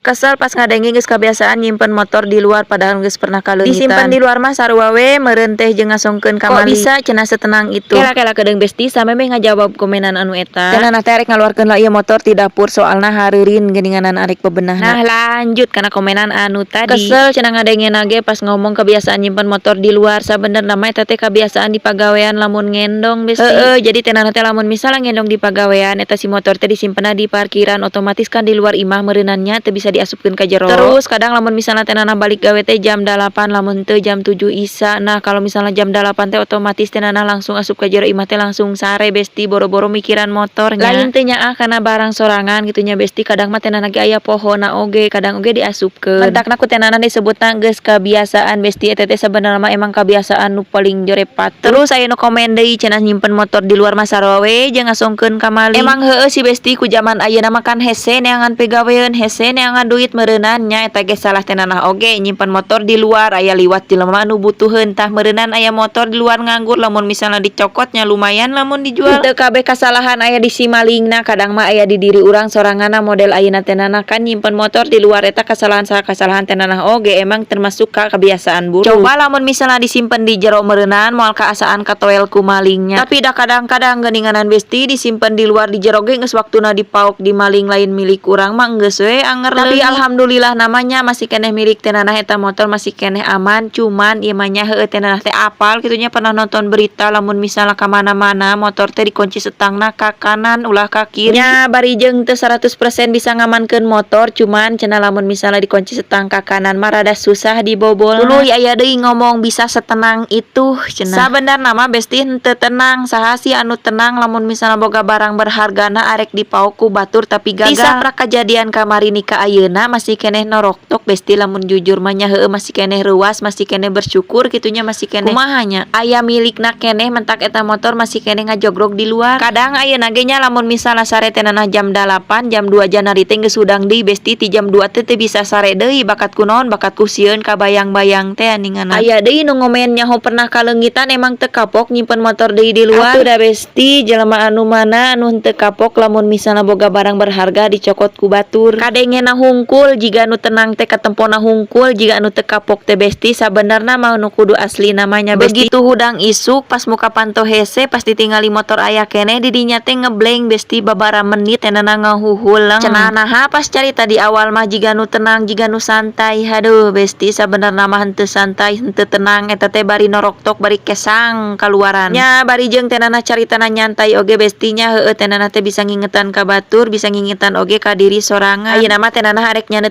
Kesel pas ngadenge geus kabiasaan nyimpen motor di luar, padahal geus pernah kaleungitan. Disimpen di luar mah sarua we meureun teh jeung ngasongkeun ka maling. Kok bisa cenah setenang itu? Kela kela kedeung, Besti, samemeh ngajawab komenan anu eta. Cenah teh arek ngaluarkeun lah ieu motor ti dapur, soalna hareurin geuninganan arek bebenahna. Nah, lanjut kana komenan anu tadi. Kesel cenah ngadengena ge pas ngomong kebiasaan nyimpen motor di luar. Sabenerna mah eta teh kebiasaan di pagawean lamun ngendong, Besti. Heeh, jadi teh teh lamun misalnya ngendong di pagawean, eta si motor teh disimpenna di parkiran, otomatis kan di luar imah meureunnan nya, teu bisa diasupkeun ka jero. Terus kadang lamun misalnya teh nana balik gawe teh jam 8, lamun teu jam 7 isa. Nah, kalau misalnya jam 8 teh otomatis teh nana langsung asup ka jero imah teh langsung sare, Besti, boro-boro mikiran motornya. Lain teh nyaah kana barang sorangan gitu nya, Besti, kadang mah teh nana ge aya pohona oge, kadang oge diasupkeun. Matakna ku teh nana disebutna geus kebiasaan, Besti, eta teh sebenarnya mah emang kebiasaan nu paling jore patut. Terus aya nu komen deui cenah nyimpen motor di luar mah sarua we jeung ngasongkeun ka maling. Emang heueuh sih, Besti, ku jaman ayeuna mah kan hese neangan pegawean, hese neangan duit meureunan nya. Eta ge salah teh nanah oge, nyimpen motor di luar aya liwat jelema nu butuheun. Tah, meureunan aya motor di luar nganggur, lamun misalnya dicokotnya lumayan lamun dijual. Teu kabeh kasalahan aya di si malingna, kadang mah aya di diri urang soranganna. Model ayeuna teh nanah kan nyimpen motor di luar eta kasalahan saha? Kasalahan teh nanah oge, emang termasuk ka kebiasaan buruk. Coba lamun misalnya disimpen di jero meureunan moal kaasaan katoel ku malingnya. Tapi dah kadang-kadang geuninganan, Besti, disimpen di luar di jero ge geus waktuna dipaok di maling, lain milik urang mah geus we anger. Tapi alhamdulillah namanya masih keneh milik teh nanah, eta motor masih keneh aman. Cuman ieu mah nya heueuh, teh nanah teh apal kitu nya, pernah nonton berita lamun misalnya ka mana-mana motor teh dikunci setangna ka kanan, ulah ka kiri nya. Bari jeung teu 100% bisa ngamankeun motor, cuman cenah lamun misalnya dikunci setang ka kanan mah rada susah dibobol. Tuluy aya deui ngomong bisa setenang itu cenah. Sabenerna mah, Besti, henteu tenang. Saha sih anu tenang lamun misalnya boga barang berhargana arek dipaok ku batur tapi gagal? Bisa kejadian kamari ni ka ayeuna masih keneh noroktok, Besti. Lamun jujur mah nya heueuh, masih keneh reuas, masih keneh bersyukur kitu nya, masih keneh kumaha nya, aya milikna keneh mentak eta motor masih keneh ngajogrog di luar. Kadang ayeuna ge nya lamun misalnya sare teh nanah jam 8, jam 2 janari teh geus hudang deui, Besti. Ti jam 2 teh teu bisa sare deui. Bakat ku naon? Bakat ku sieun kabayang-bayang teh aninganan. Aya deui nu ngomen nyaho pernah kaleungitan, emang teu kapok nyimpen motor deui di luar. Atuh da, Besti, jelema anu mana anu henteu kapok lamun misalnya boga barang berharga dicokot ku batur? Kadengena hungkul jiga nu tenang teh, katempona hungkul jiga anu teu kapok teh, Besti. Sabenerna mah nu kudu asli namanya, Besti. Begitu hudang isuk pas muka panto hese, pas ditinggali motor aya keneh di dinya teh ngeblank, Besti. Babara menit enana ngahuhuleung cenah. Naha pas carita di awal mah jiga nu tenang, jiga nu santai? Haduh, Besti, sabenerna mah henteu santai, henteu tenang. Eta teh bari noroktok, bari kesang kaluaran nya. Bari jeung teh nanah caritana nyantai oge, Besti, nya. Heueuh, teh nanah teh bisa ngingetan ka batur, bisa ngingetan oge ka diri sorangan. Ayeuna mah teh nanah arek nyandet.